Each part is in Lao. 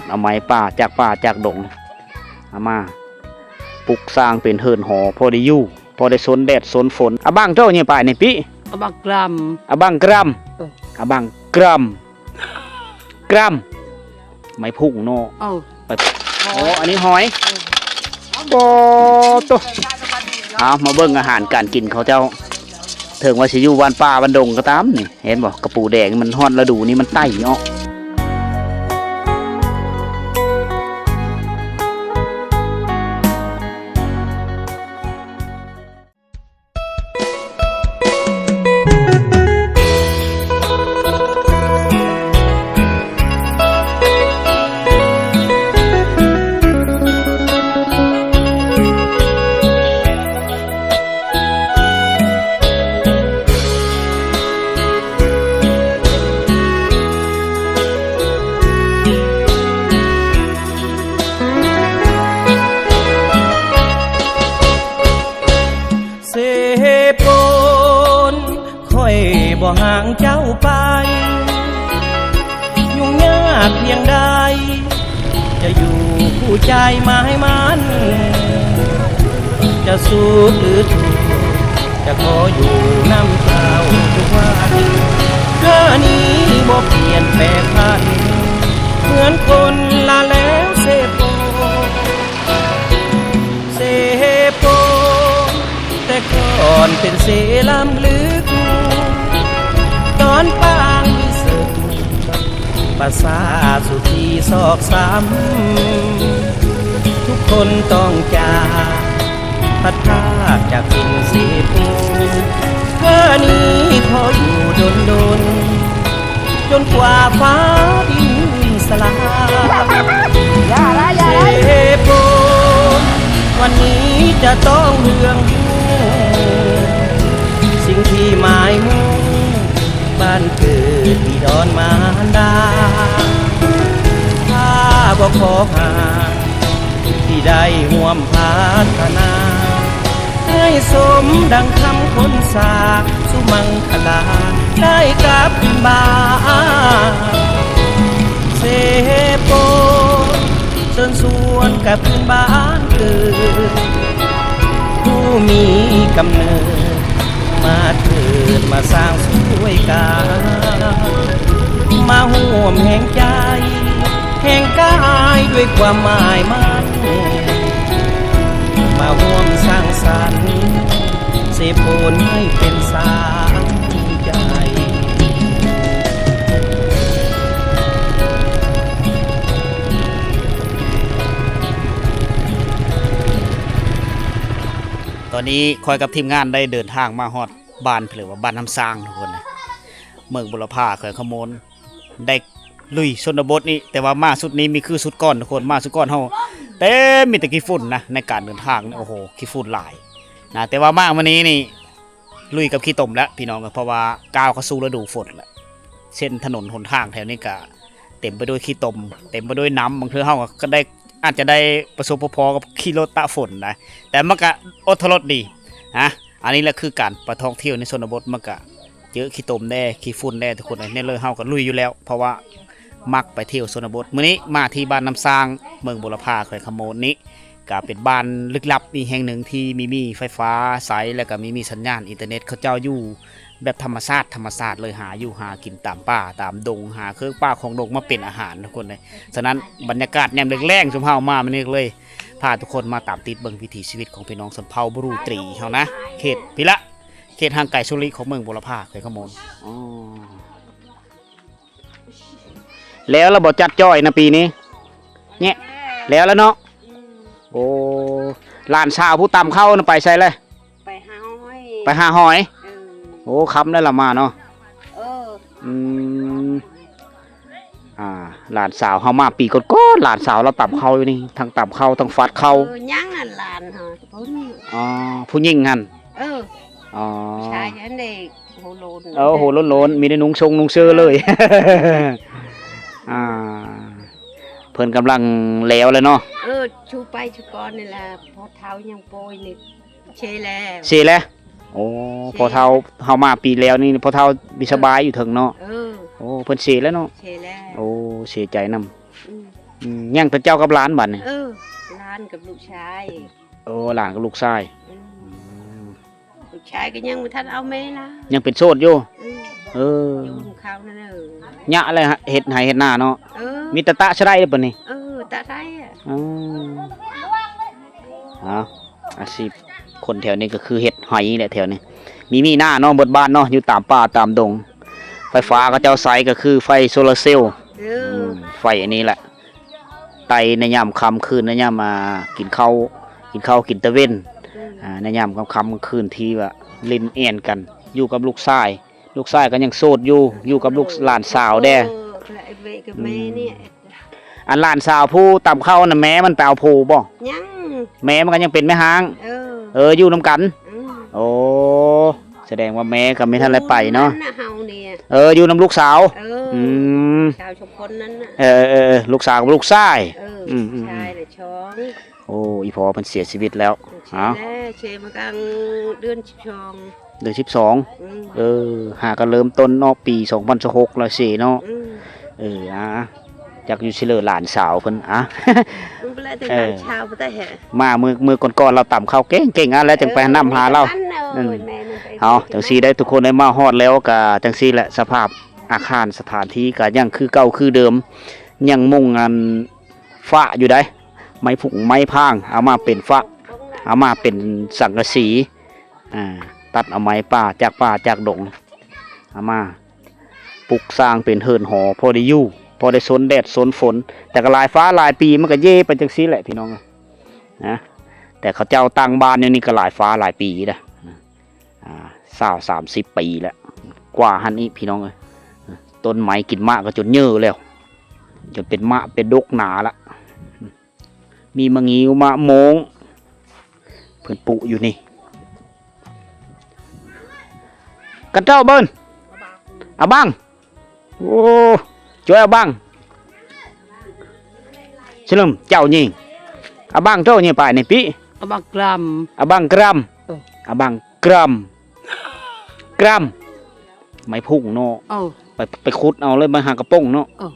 ເອົາໄມ້ປ່າຈາກປ່າຈາກດົງ ເອົາມາປຸກສ້າງເປັນເຮືອນຫໍ ພໍໄດ້ຢູ່ ພໍໄດ້ຊົນແດດຊົນຝົນ. ອາບັງເຈົ້ານີ້ປາຍໃນປີ ອາບັງກຣາມ ອາບັງກຣາມ ເອີ ອາບັງກຣາມ ກຣາມ ໄມ້ພຸ້ງເນາະ ເອີ ໄມ້ ໂອ້ ອັນນີ້ຫອຍ ເອີ ບໍ່ໂຕ. ເອົາ ມາເບິ່ງອາຫານການກິນເຂົາເຈົ້າ ເຖິງວ່າຊິຢູ່ບ້ານປ່າບ້ານດົງກໍຕາມນີ້ ເຫັນບໍ່ ກະປູແດງ ມັນຮອດລະດູນີ້ມັນໄຕ່ເນາະ. ເຊໂປນ ຂ້ອຍບໍ່ຫ່າງເຈົ້າໄປ ຫຍຸ້ງຍາກພຽງໃດ ຈະຢູ່ຄູ່ໃຈໝາຍໝັ້ນ ຈະສຸກຫຼືທຸກ ຈະຂໍຢູ່ນຳເຈົ້າທຸກວັນ ເທື່ອນີ້ບໍ່ປ່ຽນແປງຜັນ ເໝືອນຄົນລະແລ້ວເຊໂປ ເຊໂປ ແຕ່ກ່ອນເປັນເຊລ້ຳລຶກ ຕອນປາງມີເຊິ່ງ ປາສາດສຸທີຊອກຊ້ຳ ທຸກຄົນຕ້ອງຈາກ ພັດພາກຈາກຖິ່ນເຊໂປ ເທື່ອນີ້ຂໍຢູ່ດົນໆ ຈົນກວ່າຟ້າດິນສລາຍ ເຊໂປ ວັນນີ້ຈະຕ້ອງເລື່ອງຮູ້ ສິ່ງທີ່ໝາຍມຸ່ງ ບ້ານເກີດທີ່ດອນມານດາ ຖ້າບໍ່ຂໍຫາ ທີ່ໄດ້ຮ່ວມພັດທະນາ ໃຫ້ສົມດັ່ງຄຳຄົນສາກ ສຸມັງຄະລາໄດ້ກັບຄືນບ້ານ ເຊໂປ ເຊີນຊວນກັບຄືນບ້ານເກີດ ຜູ້ມີກຳເນີດ ມາເທີດມາສ້າງຊ່ວຍກັນ ມາຮ່ວມແຮງໃຈ ແຮງກາຍດ້ວຍຄວາມໝາຍໝັ້ນ ມາຮ່ວມສ້າງສັນ ເຊໂປນໃຫ້ເປັນສາງໃຈ. ຕອນນີ້ຂ້ອຍກັບທີມງານໄດ້ເດີນທາງມາຮອດ ບ້ານ ເພິ່ນເອີ້ນວ່າບ້ານນ້ຳສ້າງ ທຸກຄົນນະ ເມືອງບຸລະພາ ແຂວງຄຳມ່ວນ ໄດ້ລຸຍຊົນນະບົດນີ້ ແຕ່ວ່າມາຊຸດນີ້ມີຄືຊຸດກ່ອນ ທຸກຄົນ ມາຊຸດກ່ອນເຮົາ ເຕັມມີແຕ່ຂີ້ຝຸ່ນນະ ໃນການເດີນທາງນີ້ ໂອ້ໂຫ ຂີ້ຝຸ່ນຫຼາຍນະ ແຕ່ວ່າມາມື້ນີ້ນີ້ລຸຍກັບຂີ້ຕົມແລ້ວພີ່ນ້ອງ ເພາະວ່າກ້າວເຂົ້າສູ່ລະດູຝົນແລ້ວ ເສັ້ນຖະໜົນຫົນທາງແຖວນີ້ກະເຕັມໄປດ້ວຍຂີ້ຕົມ ເຕັມໄປດ້ວຍນ້ຳ ບາງເທື່ອເຮົາກໍໄດ້ ອາດຈະໄດ້ປະສົບພໍໆກັບຂີ່ລົດຕາກຝົນນະ ແຕ່ມັນກະອົດທົນລົດດີນະ ອັນນີ້ແຫຼະຄືການໄປທ່ອງທ່ຽວໃນຊົນນະບົດ ມັນກະເຈີຂີ້ຕົມແດ່ ຂີ້ຝຸ່ນແດ່ ທຸກຄົນເອີຍ ແນ່ເລີຍ ເຮົາກໍລຸຍຢູ່ແລ້ວ ເພາະວ່າມັກໄປທ່ຽວຊົນນະບົດ. ມື້ນີ້ມາທີ່ບ້ານນ້ຳສ້າງ ເມືອງບຸລະພາ ແຂວງຄຳມ່ວນນີ້ ກະເປັນບ້ານລຶກລັບອີກແຫ່ງໜຶ່ງທີ່ມີມີໄຟຟ້າໃຊ້ ແລ້ວກະມີມີສັນຍານອິນເຕີເນັດ ເຂົາເຈົ້າຢູ່ ແບບທຳມະຊາດ ທຳມະຊາດເລີຍ ຫາຢູ່ຫາກິນຕາມປ່າຕາມດົງ ຫາເຄື່ອງປ່າຂອງດົງມາເປັນອາຫານ ທຸກຄົນເອີຍ. ສະນັ້ນ ບັນຍາກາດຍາມແລງໆ ຊຸມເຮົາມາມື້ນີ້ເລີຍ ພາທຸກຄົນມາຕາມຕິດເບິ່ງວິຖີຊີວິດຂອງພີ່ນ້ອງຊົນເຜົ່າບຣູຕີເຮົານະ ເຂດພີ້ລະ ເຂດຫ່າງໄກສຸລິຂອງເມືອງບຸລະພາ ແຂວງຄຳມ່ວນ. ອໍ ແລ້ວລະບໍ່ຈັດຈ້ອຍນະປີນີ້? ແຍະ ແລ້ວລະເນາະ. ໂອ້ ຫຼານສາວຜູ້ຕຳເຂົ້ານະໄປໃສລະ? ໄປຫາຫອຍ ໄປຫາຫອຍ. ເອີ ໂອ້ ຄ່ຳແລ້ວລະມາເນາະ. ເອີ ອືມ ອ່າ ຫຼານສາວເຮົາມາປີກ່ອນໆ ຫຼານສາວລາວຕຳເຂົ້າຢູ່ນີ້ ທັງຕຳເຂົ້າທັງຟັດເຂົ້າ. ເອີ ຍັງອັນຫຼານເຮົາພຸ້ນ. ອໍ ຜູ້ຍິງຫັ້ນ. ເອີ ອໍ ຜູ້ຊາຍຫັ້ນເດ້ ໂຫໂລນ. ເອີ ໂຫໂລນໆ ມີແຕ່ນຸ່ງຊົງນຸ່ງເຊີເລີຍ. ອ່າ ເພິ່ນກຳລັງແລ້ວແຫຼະເນາະ. ເອີ ຊູໄປຊູກ່ອນນີ້ລະ ພໍ່ເຖົ້າຍັງປ່ອຍນີ້ ເຊແລ້ວ ເຊແລ້ວ. ໂອ້ ເຊ ພໍ່ເຖົ້າເຮົາມາປີແລ້ວນີ້ ພໍ່ເຖົ້າມີສະບາຍຢູ່ເທິງເນາະ. ເອີ ໂອ້ ເພິ່ນເຊແລ້ວເນາະ. ເຊແລ້ວ. ໂອ້ ເສຍໃຈນຳ. ອືມ ອືມ ຍັງແຕ່ເຈົ້າກັບຫຼານບັດນີ້? ເອີ ຫຼານກັບລູກຊາຍ. ໂອ້ ຫຼານກັບລູກຊາຍ. ອືມ ອືມ ລູກຊາຍກໍຍັງບໍ່ທັນເອົາແມ່ລະ ຍັງເປັນໂສດຢູ່. ເອີ ເອີ ຢູ່ນຳເຂົານັ້ນເອີ ຍະແລ້ວເຮັດໄຮ່ເຮັດນາເນາະ. ເອີ ມີແຕ່ຕະສະໄດເດ້ປານນີ້. ເອີ ຕະໄດອະ. ອືມ ເອົາ ອາຊີບຄົນແຖວນີ້ກໍຄືເຮັດໄຮ່ແຫຼະແຖວນີ້. ມີ ມີນາເນາະ ເບິດບ້ານເນາະ ຢູ່ຕາມປ່າຕາມດົງ. ໄຟຟ້າເຂົາເຈົ້າໃຊ້ກໍຄືໄຟໂຊລາເຊວ. ເອີ ອືມ ໄຟອັນນີ້ແຫຼະ ໄຕ່ໃນຍາມຄ່ຳຄືນ ໃນຍາມ ອ່າ ກິນເຂົ້າ ກິນເຂົ້າກິນຕາເວັນ. ອືມ ອ່າ ໃນຍາມຄ່ຳໆກາງຄືນທີ່ວ່າຫຼິ້ນແອ່ນກັນ ຢູ່ກັບລູກຊາຍ. ລູກຊາຍກໍຍັງໂສດຢູ່ ຢູ່ກັບລູກ ໂອ້ ຫຼານສາວແດ່. ໂອ້ ແມ່ນີ້ ອືມ ອັນຫຼານສາວຜູ້ຕຳເຂົ້ານັ້ນ ແມ່ມັນໄປເອົາຜູ້ບໍ່? ຍັງ ແມ່ມັນກໍຍັງເປັນແມ່ຮ້າງ. ເອີ ເອີ ຢູ່ນຳກັນ. ອືມ ໂອ້ ສະແດງວ່າແມ່ກໍບໍ່ທັນໄດ້ໄປເນາະ. ເຮົານີ້ ເອີ ຢູ່ນຳລູກສາວ. ເອີ ອືມ ສາວສອງຄົນນັ້ນນະ. ເອີໆໆ ລູກສາວກັບລູກຊາຍ. ເອີ ອືມໆໆ ຊາຍລະສອງ. ໂອ້ ອີພໍ່ເພິ່ນເສຍຊີວິດແລ້ວ. ເອົາ ເສຍມາກາງເດືອນສິບສອງ. ເດືອນສິບສອງ. ອືມ ເອີ ຫາກໍເລີ່ມຕົ້ນເນາະ ປີສອງພັນຊາວຫົກລະເສຍເນາະ. ອືມ ເອີ ອ່າ ຈັກຢູ່ຊິເລີຫຼານສາວເພິ່ນ ອ່າ ເອີ ມາມື້ ມື້ກ່ອນໆ ລາວຕຳເຂົ້າເກັ່ງໆ ອ່າ ແລ້ວຈັ່ງໄປນຳຫາລາວ. ເອີ ອືມ ແມ່ນ ເອົາ ຈັ່ງຊີ້ໄດ໋ ທຸກຄົນໄດ້ມາຮອດແລ້ວ ກໍຈັ່ງຊີ້ແຫຼະ ສະພາບອາຄານສະຖານທີ່ກໍຍັງຄືເກົ່າຄືເດີມ ຍັງມຸງອັນຝາຢູ່ໃດ໋ ໄມ້ພຸງໄມ້ພາງ ເອົາມາເປັນຝາ ເອົາມາເປັນສັງກະສີ ອ່າ ຕັດເອົາໄມ້ປ່າຈາກປ່າຈາກດົງ ເອົາມາປຸກສ້າງເປັນເຮືອນຫໍ ພໍໄດ້ຢູ່ ພໍໄດ້ຊົນແດດຊົນຝົນ. ແຕ່ກໍຫຼາຍຟ້າຫຼາຍປີ ມັນກໍເຢໄປຈັ່ງຊີ້ແຫຼະພີ່ນ້ອງເອີຍນະ. ແຕ່ເຂົາເຈົ້າຕັ້ງບ້ານຢູ່ນີ້ກໍຫຼາຍຟ້າຫຼາຍປີແລ້ວ ອ່າ ຊາວສາມສິບປີແລ້ວ ກວ່າຫັ້ນອີກພີ່ນ້ອງເອີຍ. ຕົ້ນໄມ້ກິນໝາກກໍຈົນເຍີແລ້ວ ຈົນເປັນໝາກເປັນດົກໜາລະ. ມີໝາກງິ້ວ ໝາກໂມງ ເພິ່ນປູກຢູ່ນີ້. ກັນເຈົ້າເບິ່ນ ອາບັງ. ໂອ້ ຈອຍອາບັງ ສະເຫຼີມເຈົ້າຍິງ ອາບັງໂຕນີ້ປາຍໃນປີ ອາບັງກຣາມ ອາບັງກຣາມ ເອີ ອາບັງກຣາມ ກຣາມ ໄມ້ພຸງເນາະ. ເອີ ໄປ ໄປຂຸດເອົາເລີຍ ໄມ້ຫາກະປົງເນາະ. ເອີ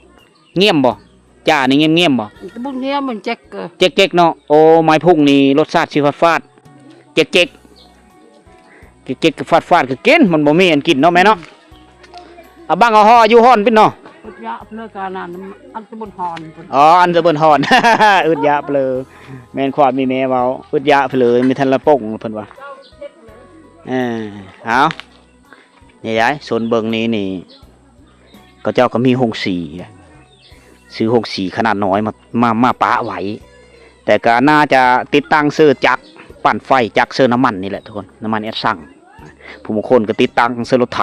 ງຽມບໍ່? ຈ້ານີ້ງຽມໆບໍ່? ບໍ່ງຽມ ມັນເຈັກ ເອີ ເຈັກໆເນາະ. ໂອ້ ໄມ້ພຸງນີ້ລົດຊາດຊິຝາດໆ ເຈັກໆ ເຈັກໆ ກໍຝາດໆ ກໍກິນ ມັນບໍ່ມີອັນກິນເນາະແມ່ເນາະ. ອາບັງເອົາຫໍ່ຢູ່ຮ້ອນປິດເນາະ. ອຶດຢາກເລີຍການນັ້ນ ອັນຕະບົນຮ້ອນພຸ້ນ. ອໍ ອັນຕະບົນຮ້ອນ ອຶດຢາກເລີຍ. ແມ່ນຄວາມອີ່ແມ່ເວົ້າ ອຶດຢາກເລີຍ ມີທັນລະປົງເພິ່ນວ່າ. ເອີ ເອົາ ນີ້ໄດ໋ ຊົນເບິ່ງນີ້ ນີ້ ເຂົາເຈົ້າກໍມີໂຮງສີ ຊື້ໂຮງສີຂະໜາດນ້ອຍມາ ມາ ມາປະໄວ້. ແຕ່ກໍໜ້າຈະຕິດຕັ້ງເຊິ່ຈັກປັ່ນໄຟ ຈັກເຊິ່ນ້ຳມັນນີ້ແຫຼະທຸກຄົນ ນ້ຳມັນແອັດຊັງ. ຜູ້ບາງຄົນກໍຕິດຕັ້ງເຊິ່ລົດໄຖ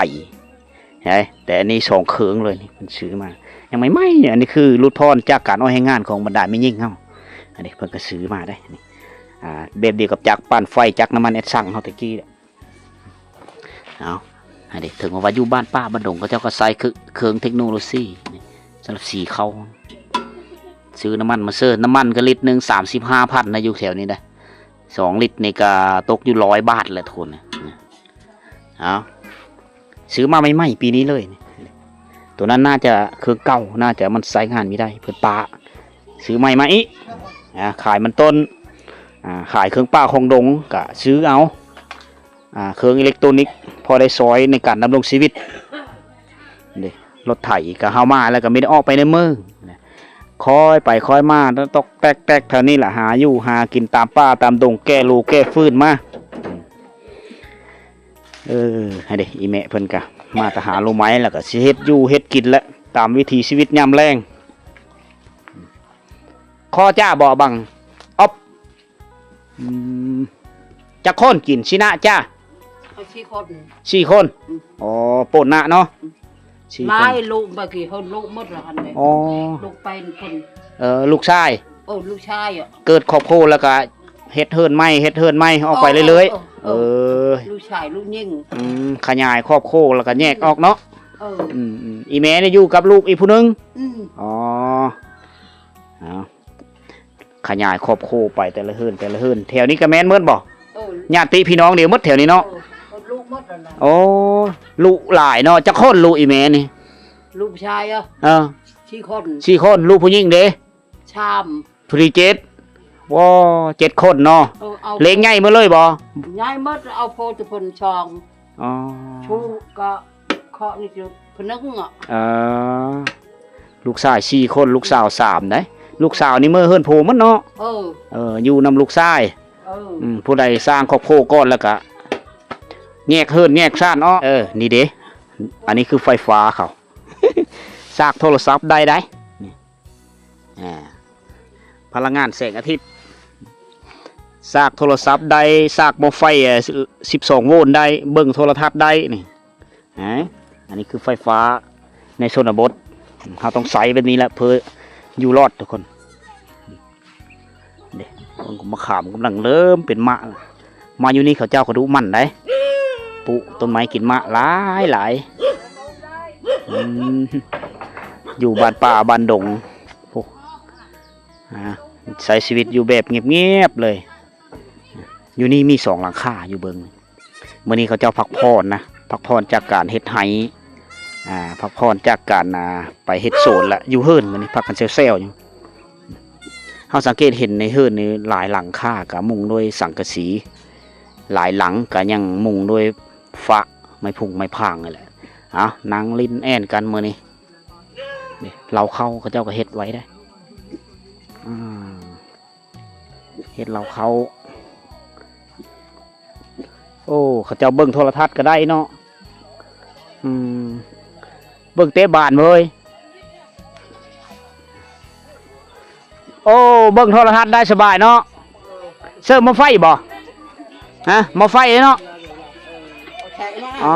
ເຫັນ ແຕ່ອັນນີ້ສອງເຄື່ອງເລີຍນີ້ ເພິ່ນຊື້ມາ ຍັງໃໝ່ໆ. ອັນນີ້ຄືຫຼຸດຜ່ອນຈາກການອອກແຮງງານຂອງບັນດາແມ່ຍິງເຮົາ. ອັນນີ້ເພິ່ນກໍຊື້ມາໄດ໋ນີ້ ອ່າ ແບບດຽວກັບຈັກປັ່ນໄຟ ຈັກນ້ຳມັນແອັດຊັງເຮົາແຕ່ກີ້ແຫຼະ. ເອົາ ອັນນີ້ເຖິງວ່າຢູ່ບ້ານປ່າບ້ານດົງ ເຂົາເຈົ້າກໍໃຊ້ເຄື່ອງ ເຄື່ອງເທັກໂນໂລຊີນີ້ ສຳລັບສີເຂົ້າ. ຊື້ນ້ຳມັນມາເຊີ ນ້ຳມັນກໍລິດໜຶ່ງສາມສິບຫ້າພັນນະ ຢູ່ແຖວນີ້ນະ. ສອງລິດນີ້ກໍຕົກຢູ່ຮ້ອຍບາດແຫຼະທຸກຄົນ. ເອົາ ຊື້ມາໃໝ່ໆປີນີ້ເລີຍ. ໂຕນັ້ນໜ້າຈະເຄື່ອງເກົ່າ ໜ້າຈະມັນໃຊ້ງານບໍ່ໄດ້ ເພິ່ນປະ ຊື້ໃໝ່ມາອີກ. ອ່າ ຂາຍມັນຕົ້ນ ອ່າ ຂາຍເຄື່ອງປ່າຂອງດົງກະຊື້ເອົາ ອ່າ ເຄື່ອງອີເລັກໂຕນິກ ພໍໄດ້ຊ່ອຍໃນການດຳລົງຊີວິດ. ເດ້ ລົດໄຖກະເຮົາມາແລ້ວກະມີແຕ່ອອກໄປໃນເມືອງ ຄ່ອຍໄປຄ່ອຍມາ ຕອກແຕກໆ ແຖວນີ້ລະ ຫາຢູ່ຫາກິນຕາມປ່າຕາມດົງ ແກ່ໂລແກ່ຟືນມາ. ເອີ ໃຫ້ເດ້ ອີແມ່ເພິ່ນກະມາແຕ່ຫາໂລໄມ້ ແລ້ວກະຊິເຮັດຢູ່ເຮັດກິນແຫຼະ ຕາມວິຖີຊີວິດຍາມແລງ. ຂໍຈ້າບໍ່ບັງ ອອບ ອືມ ຈັກຄົນກິນຊິນະຈ້າ? ເອົາສີ່ຄົນ ສີ່ຄົນ. ອືມ ອໍ ໂປນນະເນາະ. ອືມ ສີ່ຄົນ ຫຼາຍ ລູກເມື່ອກີ້ເຮົາລູກໝົດລະຫັ້ນເດ້. ອໍ ລູກໄປພຸ້ນ. ເອີ ລູກຊາຍ. ໂອ້ ລູກຊາຍອະ ເກີດຄອບຄົວແລ້ວກະເຮັດເຮືອນໃໝ່ ເຮັດເຮືອນໃໝ່ອອກໄປເລື້ອຍໆ. ເອີ ເອີ ເອີ ລູກຊາຍລູກຍິງ. ອືມ ຂະຫຍາຍຄອບຄົວແລ້ວກະແຍກອອກເນາະ. ເອີ ອືມໆ ອີແມ່ນີ້ຢູ່ກັບລູກອີກຜູ້ໜຶ່ງ. ອືມ ອໍ ເອົາ ຂະຫຍາຍຄອບຄົວໄປແຕ່ລະເຮືອນ ແຕ່ລະເຮືອນ. ແຖວນີ້ກໍແມ່ນໝົດບໍ່? ເອີ ຍາດຕິພີ່ນ້ອງດຽວໝົດແຖວນີ້ເນາະ. ເອີ ລູກໝົດແລ້ວນະ. ໂອ້ ລູກຫຼາຍເນາະ. ຈັກຄົນລູກອີແມ່ນີ້? ລູກຊາຍເອີ ເອີ ສີ່ຄົນ ສີ່ຄົນ. ລູກຜູ້ຍິງເດ້? ສາມ ຜູ້ທີເຈັດ ໂອ້ ເຈັດຄົນເນາະ. ເອີ ເອົາ ເລກໃຫຍ່ໝົດເລີຍບໍ່? ໃຫຍ່ໝົດ ເອົາໂພແຕ່ເພິ່ນສອງ. ອໍ ຜູ້ກໍເຄາະນີ້ຄືຜູ້ໜຶ່ງເນາະ. ເອີ ລູກຊາຍສີ່ຄົນ ລູກສາວສາມໃດ໋. ລູກສາວນີ້ເມືອເຮືອນຜູ້ໝົດເນາະ. ເອີ ເອີ ຢູ່ນຳລູກຊາຍ. ເອີ ອືມ ຜູ້ໃດສ້າງຄອບຄົວກ່ອນແລ້ວກະແຍກເຮືອນແຍກຊານອອກ. ເອີ ນີ້ເດ້ ອັນນີ້ຄືໄຟຟ້າເຂົາ ສາກໂທລະສັບໄດ້ໃດ໋ ນີ້ ອ່າ ພະລັງງານແສງອາທິດ ສາກໂທລະສັບໄດ້ ສາກໝໍ້ໄຟ ເອີ ສິບສອງໂວນໄດ້ ເບິ່ງໂທລະທັດໄດ້ນີ້. ອາ ອັນນີ້ຄືໄຟຟ້າໃນຊົນນະບົດ ເຮົາຕ້ອງໃຊ້ແບບນີ້ແຫຼະ ເພື່ອຢູ່ລອດທຸກຄົນ. ເດ້ ເບິ່ງ ມະຂາມກຳລັງເລີ່ມເປັນໝາກ ມາຢູ່ນີ້ເຂົາເຈົ້າກະດຸໝັ່ນໃດ໋ ປູກຕົ້ນໄມ້ກິນໝາກຫຼາຍໆ. ອືມ ຢູ່ບ້ານປ່າບ້ານດົງ ໂອ້ ອາ ໃຊ້ຊີວິດຢູ່ແບບງຽບໆເລີຍ. ຢູ່ນີ້ມີສອງຫຼັງຄາຢູ່ເບິ່ງ. ມື້ນີ້ເຂົາເຈົ້າພັກຜ່ອນນະ ພັກຜ່ອນຈາກການເຮັດໄຮ່ ອ່າ ພັກຜ່ອນຈາກການ ອ່າ ໄປເຮັດສວນລະ ຢູ່ເຮືອນມື້ນີ້ພັກກັນແຊວໆຢູ່. ເຮົາສັງເກດເຫັນໃນເຮືອນນີ້ຫຼາຍຫຼັງຄາກະມຸງດ້ວຍສັງກະສີ ຫຼາຍຫຼັງກະຍັງມຸງດ້ວຍຟາກໄມ້ພຸງໄມ້ພາງນີ້ແຫຼະ. ເອົາ ນັ່ງຫຼິ້ນແອ່ນກັນມື້ນີ້. ນີ້ ເລົ້າເຂົ້າເຂົາເຈົ້າກະເຮັດໄວ້ໄດ໋ ອືມ ເຮັດເລົ້າເຂົ້າ. ໂອ້ ເຂົາເຈົ້າເບິ່ງໂທລະທັດກະໄດ້ເນາະ. ອືມ ເບິ່ງເຕະບານເວີຍ. ໂອ້ ເບິ່ງໂທລະທັດໄດ້ສະບາຍເນາະ. ເສີມໝໍ້ໄຟບໍ່? ຮະ ໝໍ້ໄຟເນາະ. ອໍ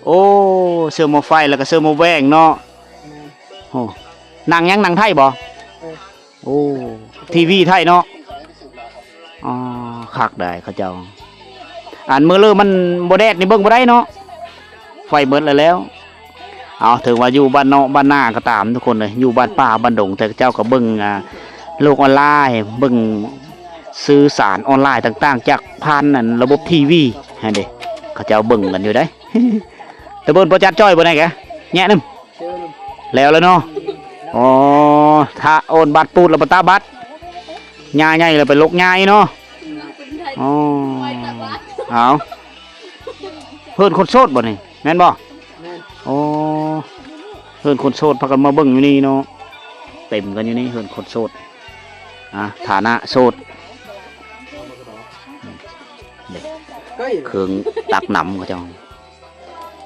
ໂອ້ ເສີມໝໍ້ໄຟແລ້ວກະເສີມໝໍ້ແບງເນາະ. ໂອ້ ໜັງຫຍັງ ໜັງໄທບໍ່? ໂອ້ ທີວີໄທເນາະ. ອໍ ຄັກໄດ໋ເຂົາເຈົ້າ. ອັນມື້ເລີມັນບໍ່ແດດນີ້ເບິ່ງບໍ່ໄດ້ເນາະ ໄຟເໝິດແລ້ວ. ເອົາ ເຖິງວ່າຢູ່ບ້ານນອກບ້ານນາກໍຕາມທຸກຄົນເອີຍ ຢູ່ບ້ານປ່າບ້ານດົງ ແຕ່ເຂົາເຈົ້າກໍເບິ່ງ ອ່າ ໂລກອອນລາຍ ເບິ່ງສື່ສານອອນລາຍຕ່າງໆ ຈາກຜ່ານອັນລະບົບທີວີຫັ້ນເດ້ ເຂົາເຈົ້າເບິ່ງກັນຢູ່ເດ້. ຕະເບິ່ນບໍ່ຈັດຈ້ອຍບໍ່ໄດ້ກະແຍະນຳ ແລ້ວລະເນາະ. ອໍ ຖ້າໂອນບັດປູດລະບໍ່ຕາບັດ ຍ່າໃຫຍ່ລະໄປລົກຍ່າອີກເນາະ. ອໍ ເອົາ ເຮືອນຄົນໂສດບໍ່ນີ້ ແມ່ນບໍ່? ແມ່ນ. ໂອ້ ເຮືອນຄົນໂສດພາກັນມາເບິ່ງຢູ່ນີ້ເນາະ ເຕັມກັນຢູ່ນີ້ເຮືອນຄົນໂສດ. ອ່າ ຖານະໂສດ ເດ້ ເຄື່ອງຕັກນ້ຳເຂົາເຈົ້າ.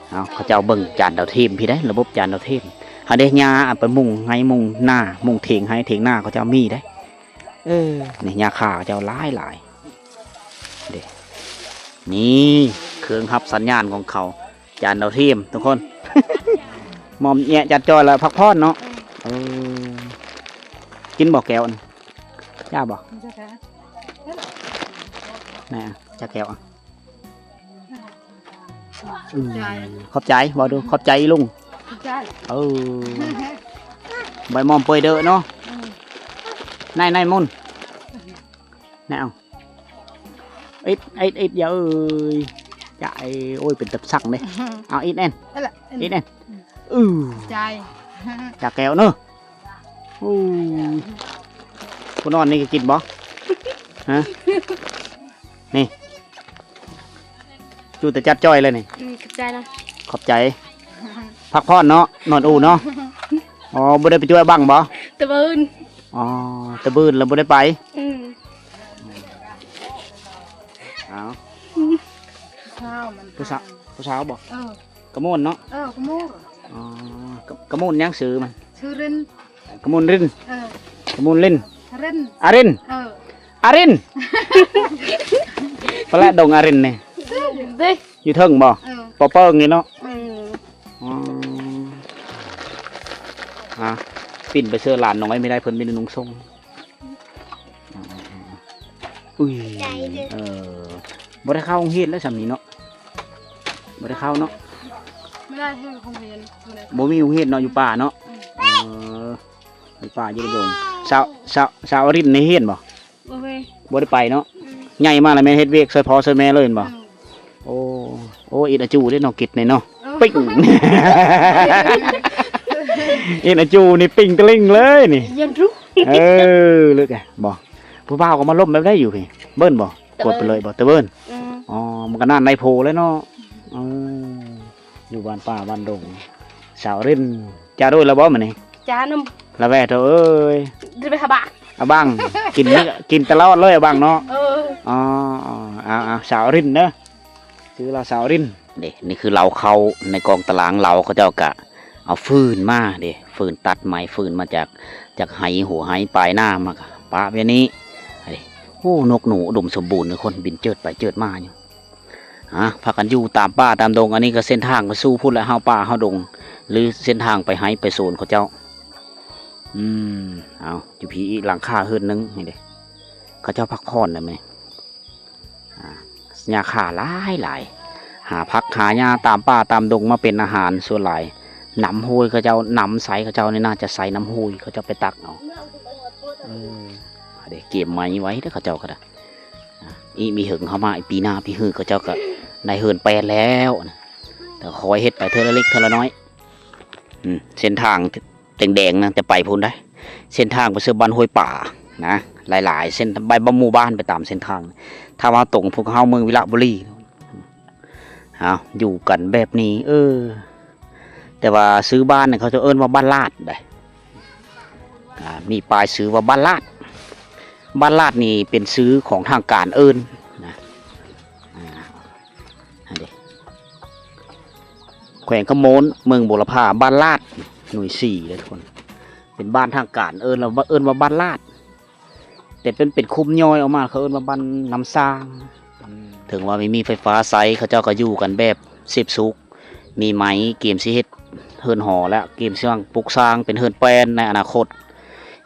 ເອົາ ເຂົາເຈົ້າເບິ່ງຈານດາວທຽມພີ້ໄດ໋ ລະບົບຈານດາວທຽມ. ຫາເດ້ ຫຍ້າໄປມຸງໄຮ່ມຸງນາ ມຸງຖຽງໄຮ່ຖຽງນາເຂົາເຈົ້າມີໄດ໋. ເອີ ນີ້ຫຍ້າຄາເຂົາເຈົ້າຫຼາຍໆ ເດ້. ນີ້ເຄື່ອງຮັບສັນຍານຂອງເຂົາ ຈານດາວທຽມທຸກຄົນ. ໝອມແຍະຈັດຈ້ອຍລະພັກຜ່ອນເນາະ. ເອີ ກິນບໍ່ແກ້ວນະ? ຈ້າບໍ່? ແນ່ ຈັກແກ້ວອະ. ອືມ ຂອບໃຈ ເວົ້າດູ ຂອບໃຈອີລຸງ. ຂອບໃຈ. ເອີ ໃບໝອມເປີຍເດີເນາະ. ອືມ ນາຍ ນາຍມົນ ແນວ ອິດ ອິດ ອິດ ຢ່າເອີຍ ຢ່າເອີຍ. ໂອ້ຍ ເປັນຕາຊັງເດ້. ເອົາ ອິດແນ່ນ ອິດແນ່ນ. ອື ຂອບໃຈ ຈາກແກ້ວເນາະ. ໂອ້ ຜູ້ນອນນີ້ກໍກິນບໍ່? ຮະ ນີ້ ຈູແຕ່ຈັດຈ້ອຍເລີຍນີ້. ອືມ ຂອບໃຈນະ ຂອບໃຈ. ພັກຜ່ອນເນາະ ນອນອູ່ເນາະ. ອໍ ບໍ່ໄດ້ໄປຈົວບັ້ງບໍ່? ຕະບືນ. ອໍ ຕະບືນແລ້ວບໍ່ໄດ້ໄປ. ອືມ ເອົາ ຜູ້ສາວ ຜູ້ສາວບໍ່? ເອີ ກະໂມນເນາະ. ເອີ ກະໂມນ. ອໍ ກະ ກະໂມນຫຍັງຊື່ມັນ? ຊື່ລິນ. ກະໂມນລິນ. ເອີ ກະໂມນລິນ. ລິນ ອາລິນ. ເອີ ອາລິນ. ປະແລະ ດົງອາລິນນີ້ ເດ້ ຢູ່ເທິງບໍ່? ເອີ ປໍເປິງນີ້ເນາະ. ອືມ ອໍ ອ່າ ປິ່ນໄປເຊີຫຼານນ້ອຍ ມີໄດ້ ເພິ່ນມີແຕ່ນຸ່ງສົ້ງ. ອຸ້ຍ ເອີ ບໍ່ໄດ້ເຂົ້າໂຮງຮຽນແລ້ວຊ່ຳນີ້ເນາະ. ບໍ່ໄດ້ເຂົ້າເນາະ. ບໍ່ໄດ້ເຂົ້າໂຮງຮຽນ ບໍ່ມີໂຮງຮຽນເນາະ ຢູ່ປ່າເນາະ. ອືມ ເອີ ຢູ່ປ່າຢູ່ໃນດົງ. ສາວ ສາວ ສາວອາລິນນີ້ຮຽນບໍ່? ບໍ່ໄປ ບໍ່ໄດ້ໄປເນາະ. ອືມ ໃຫຍ່ມາແລ້ວແມ່ນເຮັດວຽກຊ່ວຍພໍ່ຊ່ວຍແມ່ເລີຍແມ່ນບໍ່? ອືມ ໂອ້ ໂອ້ ອິດອາຈູເດ້ເນາະ ກິດນີ້ເນາະ. ເອີ ປີ້ງ ເຫັນອາຈູນີ້ປີ້ງຕະລິງເລີຍນີ້ ຍັນຣູ ເອີ ເລີຍກະບໍ່ ຜູ້ບ່າວກໍມາລົມແບບໃດຢູ່ພີ້ ເບິ່ນບໍ່ ກວດໄປເລີຍບໍ່ ຕະເບິ່ນ ອືມ ອໍ ມັນກໍນັ້ນນາຍໂພແລ້ວເນາະ ເອີ ຢູ່ບ້ານປ່າບ້ານດົງ ສາວລິນ ຈາໂດຍລະບໍ່ມື້ນີ້ ຈານຳ ລະແວ່ເອີຍ ຈະໄປຫາບາງ ອາບັງ ກິນ ກິນຕະຫຼອດເລີຍອາບັງເນາະ ເອີ ອໍ ເອົາ ເອົາ ສາວລິນເດີ ຊື່ລາວສາວລິນ ເດ້ ນີ້ຄືເຫຼົ້າເຂົ້າໃນກອງຕະລາງເຫຼົ້າ ເຂົາເຈົ້າກະເອົາຟືນມາເດ້ ຟືນຕັດໄມ້ຟືນມາຈາກ ຈາກໄຮ່ຫົວໄຮ່ປາຍນາມາກະປະແບບນີ້ ເດ້ ໂອ້ ນົກໜູອຸດົມສົມບູນ ຄົນບິນເຈີດໄປເຈີດມາຢູ່ ອາ ພາກັນຢູ່ຕາມປ່າຕາມດົງ ອັນນີ້ກໍເສັ້ນທາງໄປສູ່ພຸ້ນແຫຼະ ເຮົາປ່າເຮົາດົງ ຫຼືເສັ້ນທາງໄປໄຮ່ໄປສວນເຂົາເຈົ້າ ອືມ ເອົາ ຢູ່ພີ້ອີກຫຼັງຄາເຮືອນໜຶ່ງນີ້ເດ້ ເຂົາເຈົ້າພັກຜ່ອນແລ້ວມື້ນີ້ ອາ ຫຍ້າຄາຫຼາຍໆ ຫາຜັກຫາຫຍ້າຕາມປ່າຕາມດົງມາເປັນອາຫານ ສ່ວນຫຼາຍນ້ຳຫ້ວຍເຂົາເຈົ້າ ນ້ຳໃສເຂົາເຈົ້ານີ້ ໜ້າຈະໃຊ້ນ້ຳຫ້ວຍເຂົາເຈົ້າໄປຕັກເອົາ ເອີ ເດ້ ກຽມໄມ້ໄວ້ເດ້ ເຂົາເຈົ້າກໍໄດ້ ອີກມີເຫິງເຮົາມາ ອີກປີໜ້າປີຮື ເຂົາເຈົ້າກໍໄດ້ເຮືອນແປນແລ້ວ ແຕ່ຄອຍເຮັດໄປເທື່ອລະເລັກເທື່ອລະນ້ອຍ ອືມ ເສັ້ນທາງແດງໆນະ ຈະໄປພຸ້ນໃດ໋ ເສັ້ນທາງໄປເຊິ່ງບ້ານຫ້ວຍປານະ ຫຼາຍໆເສັ້ນ ໄປບາງໝູ່ບ້ານໄປຕາມເສັ້ນທາງ ຖ້າວ່າຕົງພວກເຮົາເມືອງວິລະບູລີ ເອົາ ຢູ່ກັນແບບນີ້ ເອີ ແຕ່ວ່າຊື່ບ້ານນີ້ເຂົາຈະເອີ້ນວ່າບ້ານລາດໃດ໋ ອາ ມີປ້າຍຊື່ວ່າບ້ານລາດ ບ້ານລາດນີ້ເປັນຊື່ຂອງທາງການເອີ້ນນະ ອາ ຫັ້ນເດ ແຂວງຄຳມ່ວນ ເມືອງບົວລະພາ ບ້ານລາດ ໜ່ວຍສີ່ເດ້ທຸກຄົນ ເປັນບ້ານທາງການເອີ້ນ ເອີ້ນວ່າບ້ານລາດ ແຕ່ເປັນ ເປັນຄຸ້ມຍ່ອຍອອກມາ ເຂົາເອີ້ນວ່າບ້ານນ້ຳສ້າງ ເຖິງວ່າມີ ມີໄຟຟ້າໃຊ້ ເຂົາເຈົ້າກໍຢູ່ກັນແບບເສບສຸກ ມີໄມ້ກຽມຊິເຮັດເຮືອນຫໍແລ້ວ ກຽມຊິວາງປຸກສ້າງເປັນເຮືອນແປ້ນໃນອະນາຄົດ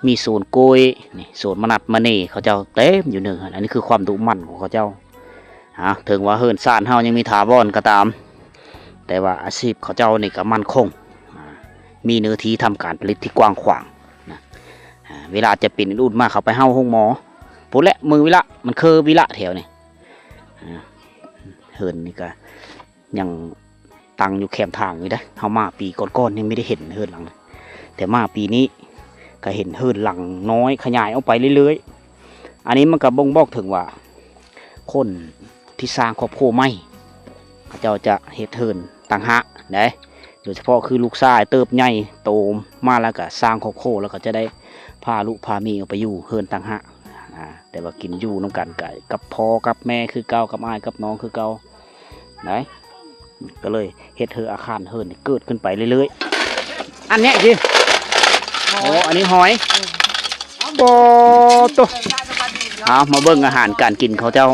ມີສວນກ້ວຍ ນີ້ ສວນມະນັດມະເນ ເຂົາເຈົ້າເຕັມຢູ່ເນີງຫັ້ນ ອັນນີ້ຄືຄວາມດຸໝັ່ນຂອງເຂົາເຈົ້າ ເຖິງວ່າເຮືອນຊານເຮົາຍັງມີຖາວອນກໍຕາມ ແຕ່ວ່າອາຊີບເຂົາເຈົ້ານີ້ກໍໝັ້ນຄົງ ມີເນື້ອທີ່ທຳການຜະລິດທີ່ກວ້າງຂວາງນະ ເວລາຈະເປັນອຸ່ນມາ ເຂົາໄປເຮົາໂຮງໝໍ ພຸ້ນແຫຼະ ເມືອງວິລະ ມັນຄືວິລະແຖວນີ້ ເຮືອນນີ້ກໍຍັງຕັ້ງຢູ່ແຄມທາງຢູ່ເດ້ ເຮົາມາປີກ່ອນໆຍັງບໍ່ໄດ້ເຫັນເຮືອນຫຼັງ ແຕ່ມາປີນີ້ກໍເຫັນເຮືອນຫຼັງນ້ອຍຂະຫຍາຍອອກໄປເລື້ອຍໆ ອັນນີ້ມັນກໍບົ່ງບອກເຖິງວ່າ ຄົນທີ່ສ້າງຄອບຄົວໃໝ່ ເຂົາເຈົ້າຈະເຮັດເຮືອນຕ່າງຫາກໃດ໋ ໂດຍສະເພາະຄືລູກຊາຍເຕີບໃຫຍ່ໂຕມາແລ້ວກໍສ້າງຄອບຄົວ ແລ້ວກໍຈະໄດ້ພາລູກພາເມຍອອກໄປຢູ່ເຮືອນຕ່າງຫາກ ອາ ແຕ່ວ່າກິນຢູ່ນຳກັນກໍກັບພໍ່ກັບແມ່ຄືເກົ່າ ກັບອ້າຍກັບນ້ອງຄືເກົ່າໃດ໋ ກໍເລີຍເຮັດໃຫ້ອາຄານເຮືອນນີ້ເກີດຂຶ້ນໄປເລື້ອຍໆ ອັນເນີ້ຍຊິ ໂອ້ ອັນນີ້ຫອຍ ໂອ້ໂຕ ເອົາມາເບິ່ງອາຫານການກິນເຂົາເຈົ້າ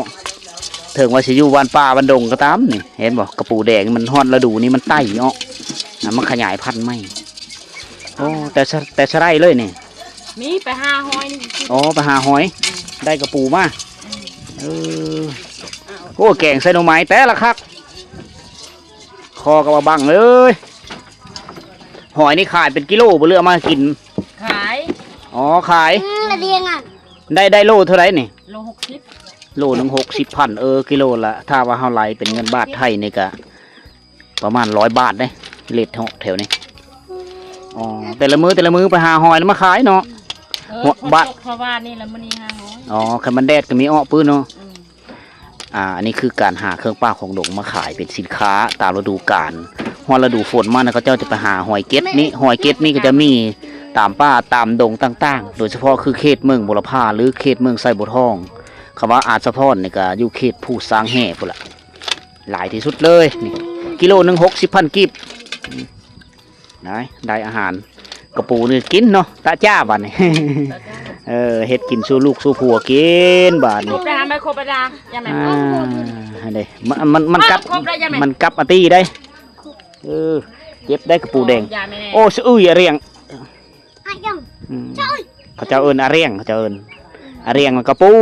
ເຖິງວ່າຊິຢູ່ບ້ານປ່າບ້ານດົງກໍຕາມນີ້ ເຫັນບໍ່ ກະປູແດງ ມັນຮອດລະດູນີ້ມັນໄຕ່ອອກ ອາ ມັນຂະຫຍາຍພັນໃໝ່ ໂອ້ ແຕ່ສະ ແຕ່ສະໄລເລີຍນີ້ ມີໄປຫາຫອຍນີ້ ອໍ ໄປຫາຫອຍ ໄດ້ກະປູມາ ອືມ ເອີ ໂອ້ ແກງໃສ່ໜໍ່ໄມ້ແຕ່ລະຄັກ ຂໍກັບອາບັງເອີຍ ຫອຍນີ້ຂາຍເປັນກິໂລບໍ່ ຫຼືເອົາມາກິນ? ຂາຍ ອໍ ຂາຍ ອືມ ລະດຽງອ່ະ ໄດ້ ໄດ້ໂລເທົ່າໃດນີ້? ໂລຫົກສິບ ໂລໜຶ່ງຫົກສິບພັນ ເອີ ກິໂລລະ ຖ້າວ່າເຮົາໄລ່ເປັນເງິນບາດໄທນີ້ກະປະມານຮ້ອຍບາດເດ້ ເລດເນາະ ແຖວນີ້ ອໍ ແຕ່ລະມື້ ແຕ່ລະມື້ໄປຫາຫອຍແລ້ວມາຂາຍເນາະ ເອີ ຝົນຕົກເມື່ອວານນີ້ລະ ມື້ນີ້ຫາຫອຍ ອໍ ຄັນມັນແດດກໍມີເອາະປຶ້ນເນາະ ອືມ ອ່າ ອັນນີ້ຄືການຫາເຄື່ອງປ່າຂອງດົງມາຂາຍເປັນສິນຄ້າຕາມລະດູການ ຮອດລະດູຝົນມານະ ເຂົາເຈົ້າຈະໄປຫາຫອຍເກັດນີ້ ຫອຍເກັດນີ້ກໍຈະມີຕາມປ່າຕາມດົງຕ່າງໆ ໂດຍສະເພາະຄືເຂດເມືອງບົວລະພາ ຫຼື ເຂດເມືອງໄຊບົວທອງ ຄຳວ່າອາດສະພອນນີ້ກໍຢູ່ເຂດພູຊ້າງແຮ່ພຸ້ນລະ ຫຼາຍທີ່ສຸດເລີຍ ນີ້ ກິໂລໜຶ່ງຫົກສິບພັນກີບ. ໄດ້ ໄດ້ອາຫານກະປູນີ້ກິນເນາະ ຕາຈ້າບາດນີ້ ເອີ ເຮັດກິນສູ່ລູກສູ່ຜົວກິນບາດນີ້ ຄົບແລ້ວ ແມ່ຄົບແລ້ວ ຢ່າແມ່ ອ່າ ຫັ້ນເດ້ ມັນ ມັນ ມັນກັບ ຄົບແລ້ວ ຢ່າແມ່ ມັນກັບອາຕີໄດ້ ເອີ ເຈັບໄດ້ກະປູແດງ ຢ່າແມ່ ໂອ້ ສະອຶຍອະຣຽງ ອາຍັງ ອືມ ເຂົາເຈົ້າເອີ້ນອາແຣງ ເຂົາເຈົ້າເອີ້ນອາແຣງ ກະປູ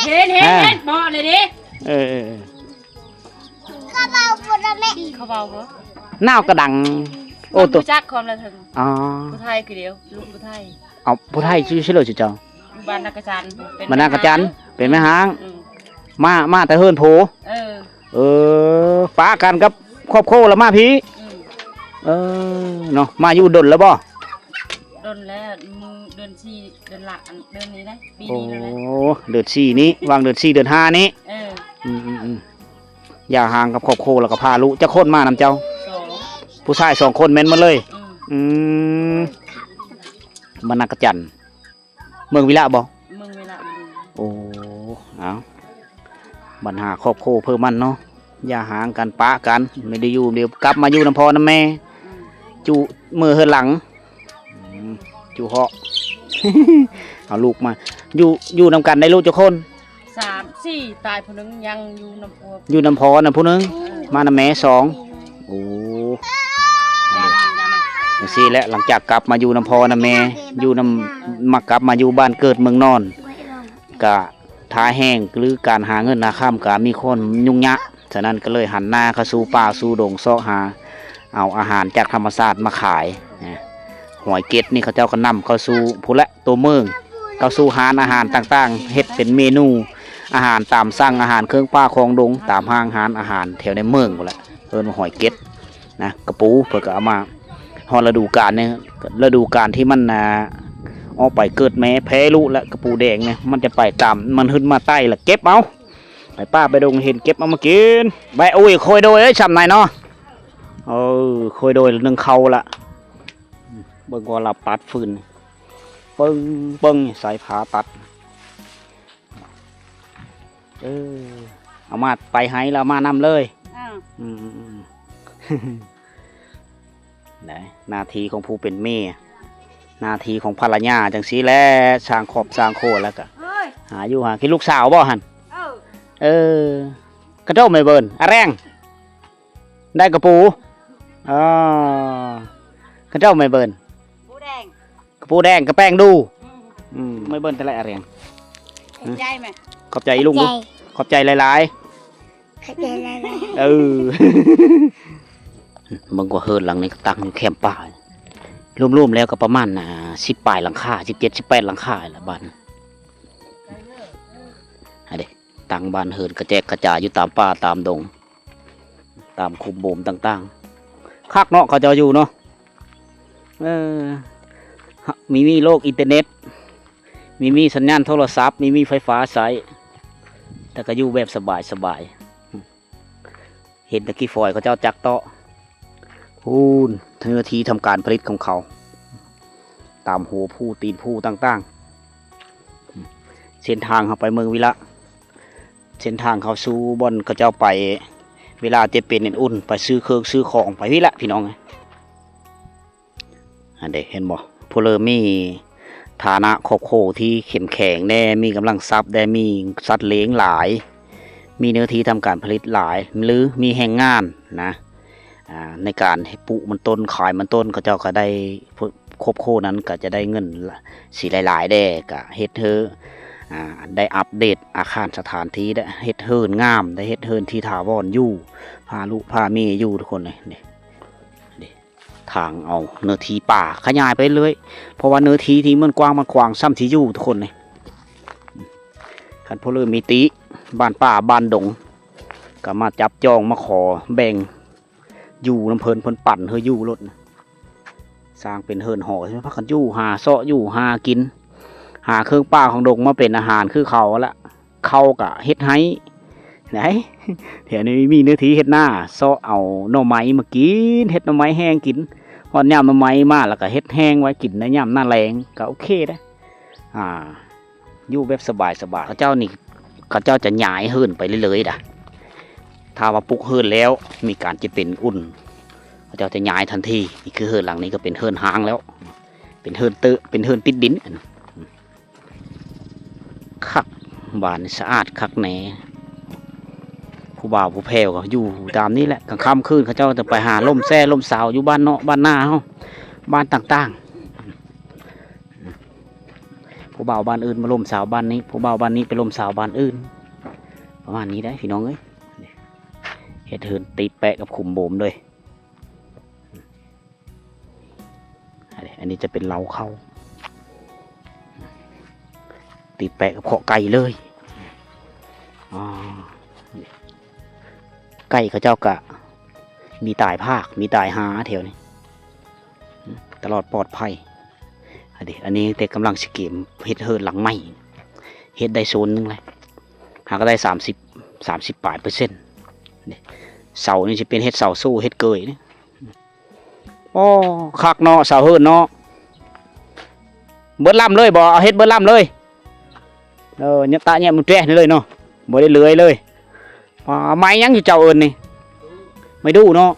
ເຫັນ ເຫັນ ອ່າ ເຫັນ ເບາະເລີຍເດ້ ເອີ ເອີ ເອີ ເຂົາເວົ້າບໍ່ໄດ້ແມ່ ເຂົາເວົ້າບໍ່ ນາວກະດັງ ໂອ້ ໂຕ ຮູ້ຈັກຄວາມລະເຖິງ ອໍ ຜູ້ໄທຄືດຽວ ລູກຜູ້ໄທ ເອົາ ຜູ້ໄທຊື່ ຊື່ເລີຊື່ເຈົ້າ ຢູ່ບ້ານນາກະຈັນ ເປັນ ບ້ານນາກະຈັນ ແມ່ຮ້າງ ເປັນແມ່ຮ້າງ ອືມ ມາ ມາແຕ່ເຮືອນໂພ ເອີ ເອີ ປະກັນກັບ ຄອບຄົວລະມາພີ້? ອືມ ເອີ ເນາະ ມາຢູ່ດົນແລ້ວບໍ່? ດົນແລ້ວ ມື້ເດືອນສີ່ ເດືອນລະ ອັນ ເດືອນນີ້ນະ ປີນີ້ແຫຼະ. ໂອ້ ເດືອນສີ່ນີ້ ຫວ່າງເດືອນສີ່ ເດືອນຫ້ານີ້. ເອີ ອືມໆໆ ຢ່າຮ້າງກັບຄອບຄົວ ແລ້ວກໍພາລູກຈັກຄົນມານຳເຈົ້າ? ສອງ ຜູ້ຊາຍສອງຄົນແມ່ນໝົດເລີຍ? ອືມ ອືມ ບ້ານນາກະຈັນ ເມືອງວິລະບໍ່? ເມືອງວິລະ. ໂອ້ ເອົາ ບັນຫາຄອບຄົວເພິ່ນມັນເນາະ ຢ່າຮ້າງກັນ ປະກັນ ແມ່ນໄດ້ຢູ່ ດຽວກັບມາຢູ່ນຳພໍ່ນຳແມ່. ອືມ ຈຸເມືອເຮືອນຫຼັງ. ອືມ ຈຸເຫາະ ເອົາລູກມາ ຢູ່ ຢູ່ນຳກັນໄດ້ລູກຈັກຄົນ? ສາມ ສີ່ ຕາຍຜູ້ໜຶ່ງ ຍັງຢູ່ນຳຜົວ ຢູ່ນຳພໍ່ນຳຜູ້ໜຶ່ງ. ເອີ ມານຳແມ່ສອງ. ໂອ້ ຈັ່ງຊີ້ແຫຼະ ຫຼັງຈາກກັບມາຢູ່ນຳພໍ່ນຳແມ່ ຢູ່ນຳ ມາ ກັບມາຢູ່ບ້ານເກີດເມືອງນອນ ກະທ່າແຮງ ຫຼື ການຫາເງິນຫາຄຳກະມີຄວາມຫຍຸ້ງຍາກ. ສະນັ້ນກໍເລີຍຫັນໜ້າເຂົ້າສູ່ປ່າສູ່ດົງ ເຊາະຫາເອົາອາຫານຈາກທຳມະຊາດມາຂາຍນະ. ຫອຍເກັດນີ້ເຂົາເຈົ້າກໍນຳເຂົ້າສູ່ພຸ້ນແຫຼະ ຕົວເມືອງ ເຂົ້າສູ່ຮ້ານອາຫານຕ່າງໆ ເຮັດເປັນເມນູອາຫານຕາມສັ່ງ ອາຫານເຄື່ອງປ່າຂອງດົງ ຕາມຫ້າງຮ້ານອາຫານແຖວໃນເມືອງພຸ້ນແຫຼະ ເອີ້ນວ່າຫອຍເກັດນະ. ກະປູເພິ່ນກໍເອົາມາ ຮອດລະດູການນີ້ ລະດູການທີ່ມັນ ອ່າ ອອກໄປເກີດແມ່ແຜ່ລູກ ແລະ ກະປູແດງນີ້ ມັນຈະໄປຕາມ ມັນຂຶ້ນມາໄຕ່ ແລ້ວເກັບເອົາ ໄປປ່າໄປດົງ ເຫັນເກັບເອົາມາກິນ. ໄປ ໂອ້ຍ ໂຄຍໂດຍເອີຍ ຊ່ຳໃນເນາະ. ເອີ ໂຄຍໂດຍໜຶ່ງເຂົ້າລະ. ເບິ່ງວ່າລາວປັດຟືນ ປຶ້ງໆ ໃສ່ຜ້າຕັດ. ເອີ ເອົາມາໄປໄຮ່ແລ້ວເອົາມານຳເລີຍ. ອືມ ອືມໆໆ ໄດ້ ໜ້າທີ່ຂອງຜູ້ເປັນແມ່ ໜ້າທີ່ຂອງພັນລະຍາ ຈັ່ງຊີ້ແຫຼະ ສ້າງຄອບສ້າງຄົວ ແລ້ວກະຫາຢູ່ຫາກິນ. ລູກສາວບໍ່ຫັ້ນ? ເອີ ເອີ ກະໂດແມ່ເບິ່ນ ອາແຣງ ໄດ້ກະປູ ອໍ ກະເຈົ້າແມ່ເບິ່ນ ກະປູແດງ ກະແປ້ງດູ. ອືມ ອືມ ແມ່ເບິ່ນແຕ່ລະອາແຣງ. ຂອບໃຈແມ່ ຂອບໃຈອີລຸງດູ ຂອບໃຈ ຂອບໃຈຫຼາຍໆ ຂອບໃຈຫຼາຍໆ. ເອີ ເບິ່ງກວ່າເຮືອນຫຼັງນີ້ຕັ້ງຢູ່ແຄມປ່າ ລວມໆແລ້ວກໍປະມານ ອ່າ ສິບປາຍຫຼັງຄາ ສິບເຈັດ ສິບແປດຫຼັງຄາລະບ້ານ. ຫັ້ນເດ ຕັ້ງບ້ານເຮືອນກະແຈກກະຈາຍຢູ່ຕາມປ່າຕາມດົງ ຕາມຂຸມໂບມຕ່າງໆ. ຄັກເນາະ ເຂົາເຈົ້າຢູ່ເນາະ. ເອີ ມີ ມີໂລກອິນເຕີເນັດ ມີ ມີສັນຍານໂທລະສັບ ມີ ມີໄຟຟ້າໃຊ້ ແຕ່ກໍຢູ່ແບບສະບາຍໆ. ເຫັນແຕ່ຂີ້ຝອຍເຂົາເຈົ້າຈັກເຕາະ ພຸ້ນ ເນື້ອທີ່ທຳການຜະລິດຂອງເຂົາ ຕາມຫົວພູຕີນພູຕ່າງໆ. ເສັ້ນທາງເຮົາໄປເມືອງວິລະ ເສັ້ນທາງເຂົ້າສູ່ບ່ອນເຂົາເຈົ້າໄປ ເວລາຈະເປັນອຸ່ນໆ ໄປຊື້ເຄື່ອງຊື້ຂອງໄປພີ້ລະ ພີ່ນ້ອງ. ອັນເດ ເຫັນບໍ່ ຜູ້ເລີ່ມມີຖານະຄອບຄົວທີ່ເຂັ້ມແຂງແດ່ ມີກຳລັງຊັບແດ່ ມີສັດລ້ຽງຫຼາຍ ມີເນື້ອທີ່ທຳການຜະລິດຫຼາຍ ຫຼື ມີແຮງງານນະ ອ່າ ໃນການປູກມັນຕົ້ນ ຂາຍມັນຕົ້ນ ເຂົາເຈົ້າກໍໄດ້ ຄອບຄົວນັ້ນກໍຈະໄດ້ເງິນ ຊິຫຼາຍໆແດ່ ກໍເຮັດໃຫ້ ອ່າ ໄດ້ອັບເດດອາຄານສະຖານທີ່ ໄດ້ເຮັດເຮືອນງາມ ໄດ້ເຮັດເຮືອນທີ່ຖາວອນຢູ່ ພາລູກພາເມຍຢູ່ ທຸກຄົນເອີຍ. ນີ້ ນີ້ ທາງເອົາເນື້ອທີ່ປ່າຂະຫຍາຍໄປເລື້ອຍ ເພາະວ່າເນື້ອທີ່ທີ່ມັນກວ້າງ ມັນຂວາງ ຊ່ຳທີ່ຢູ່ ທຸກຄົນເອີຍ. ຄັນຜູ້ເລີ່ມມີຕິ ບ້ານປ່າບ້ານດົງ ກໍມາຈັບຈອງ ມາຂໍແບ່ງຢູ່ນຳເພິ່ນ ເພິ່ນປັນໃຫ້ຢູ່ໂລດ. ສ້າງເປັນເຮືອນຫໍ ພາກັນຢູ່ ຫາເຊາະຢູ່ຫາກິນ ຫາເຄື່ອງປ່າຂອງດົງມາເປັນອາຫານຄືເຂົາຫັ້ນລະ. ເຂົາກະເຮັດໄຮ່ໄດ໋ ແຖວນີ້ມີເນື້ອທີ່ເຮັດນາ ເຊາະເອົາໜໍ່ໄມ້ມາກິນ ເຮັດໜໍ່ໄມ້ແຫ້ງກິນ ຮອດຍາມໜໍ່ໄມ້ມາແລ້ວກະເຮັດແຫ້ງໄວ້ກິນໃນຍາມໜ້າແລ້ງ ກະໂອເຄເດ້. ອ່າ ຢູ່ແບບສະບາຍໆ ເຂົາເຈົ້ານີ້ ເຂົາເຈົ້າຈະຍ້າຍເຮືອນໄປເລື້ອຍໆດາ. ຖ້າວ່າປຸກເຮືອນແລ້ວ ມີການຈະເປັນອຸ່ນ ເຂົາເຈົ້າຈະຍ້າຍທັນທີ. ນີ້ຄືເຮືອນຫຼັງນີ້ກໍເປັນເຮືອນຮ້າງແລ້ວ ເປັນເຮືອນເຕີ ເປັນເຮືອນຕິດດິນ. ຄັກ ບ້ານສະອາດຄັກແນ່. ຜູ້ບ່າວຜູ້ແພ້ວກໍຢູ່ຕາມນີ້ແຫຼະ ກາງຄ່ຳຄືນເຂົາເຈົ້າຈະໄປຫາລົມແຊ່ລົມສາວຢູ່ບ້ານເນາະ ບ້ານນາເຮົາ ບ້ານຕ່າງໆ. ຜູ້ບ່າວບ້ານອື່ນມາລົມສາວບ້ານນີ້ ຜູ້ບ່າວບ້ານນີ້ໄປລົມສາວບ້ານອື່ນ ປະມານນີ້ໄດ໋ ພີ່ນ້ອງເອີຍ. ເຮັດເຮືອນຕິດແປະກັບຂຸມໂບມເລີຍ. ອັນນີ້ຈະເປັນເລົ້າເຂົ້າ ຕິດແປະກັບຄອກໄກ່ເລີຍ. ອ່າ ໄກ່ເຂົາເຈົ້າກະ ມີຕາຍພາກ ມີຕາຍຫາແຖວນີ້ ຕະຫຼອດປອດໄພ. ອັນນີ້ ອັນນີ້ແຕ່ກຳລັງຊິເກມເຮັດເຮືອນຫຼັງໃໝ່ ເຮັດໄດ້ໂຊນໜຶ່ງແລ້ວ ຫາກະໄດ້ສາມສິບ ສາມສິບປາຍເປີເຊັນ. ນີ້ ເສົານີ້ຊິເປັນເຮັດເສົາສູ້ ເຮັດເກີຍນີ້. ໂອ້ ຄັກເນາະ ເສົາເຮືອນເນາະ. ເບິດລຳເລີຍບໍ່? ເອົາເຮັດເບິດລຳເລີຍ. ເອີ ຍະຕະແຍະມັນແຈະນີ້ເລີຍເນາະ ບໍ່ໄດ້ເຫຼືອເລີຍ. ອ່າ ໄມ້ຫຍັງຢູ່ເຈົ້າເອີ້ນນີ້? ໄມ້ດູ່ເນາະ.